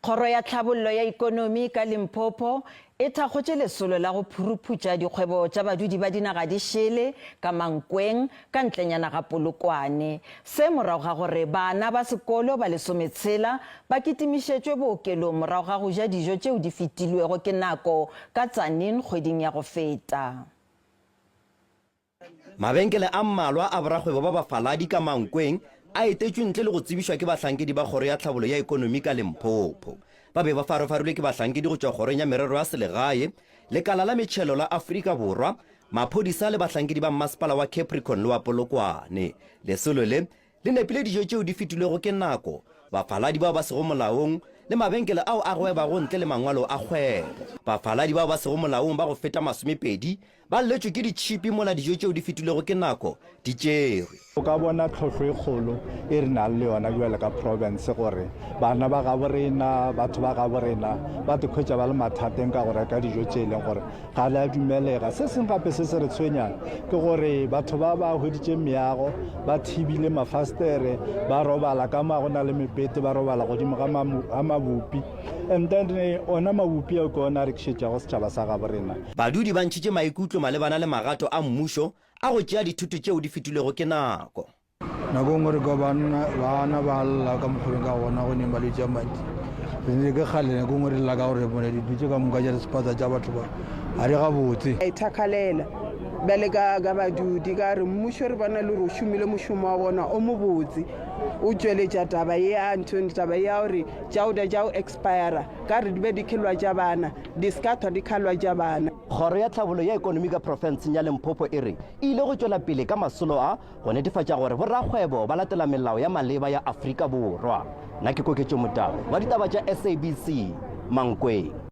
Kgoro ya Tlhabollo ya Ikonomi ka Limpopo e thakgotše lesolo la go phuruphutša dikgwebo tša badudi ba dinaga di šele ka Mankweng ka ntlenyana ga Polokwane. Se morago ga gore bana ba sekolo ba lesometshela ba kitimišetšwe bookelong morago ga go ja dijo tšeo di fetilwego ke nako ka Tzaneen kgweding ya go feta. Mabenkele a mmalwa a borakgwebo ba bafaladi ka Mankweng a etetšwe ntle le go tsebišwa ke bahlankedi ba Kgoro ya Tlhabollo ya Ekonomi ka Limpopo. Ba be ba farofarilwe ke bahlankedi go tšwa Kgorong ya Merero ya Selegae, Lekala la Metšhelo la Afrika Borwa, maphodisa le bahlankedi ba Mmasepala wa Capricorn le wa Polokwane. Lesolo le le nepile dijo tšeo di fetilwego ke nako, bafaladi bao ba sego molaong le mabenkele ao a gwebago ntle le mangwalo a kgwebo. Bafaladi bao ba sego molaong ba go feta masomepedi ba lletšwe ke ditšhipi mola dijo tšeo di fetilwego ke nako di tšerwe. O ka bona tlhohlo e kgolo e re nang le yona bjale ka profense gore bana ba gabo rena, batho ba gabo rena ba te khwetša ba le mathateng ka go reka dijo tše e leng gore ga di a dumelega. Se sengwe gape se se re tshwenyang ke gore batho ba ba hweditše meago, ba thibile mafastere, ba robala ka mo go na le mepete, ba robala godimo ga mabopi and then ona mabopi ao ke ona a rekišetšago setšhaba sa gabo rena. Badudi ba ntšhitše maikutlo malebana le magato a mmušo a go tšea dithoto tšeo di fetilwego ke nako. Nako e nngwe re kwa banna bana ba lla ka mokgoleng ka gona go neng malwetši a mantši. Re ne ke kgale nako e nngwe re lla ka gore mone dintho tše ka moka tša disepatsa tša batho ba ga di gabotse. E thakgalela bjale ka ka badudi ka re mmušo re bona le gore o šomile mošomo wa bona o mobotse o tšweletša taba ye ya ntho taba ya gore tša o da tša o expire ka re di be di khelwa tša bana di ska thwa di khalwa tša bana. Kgoro ya Tlhabollo ya Ekonomi ka profenseng ya Limpopo e re e ile go tšwela pele ka masolo a go netefatša gore borakgwebo ba latela melao ya maleba ya Afrika Borwa. Nna ke Koketšo Motau wa ditaba tša SABC, Mankweng.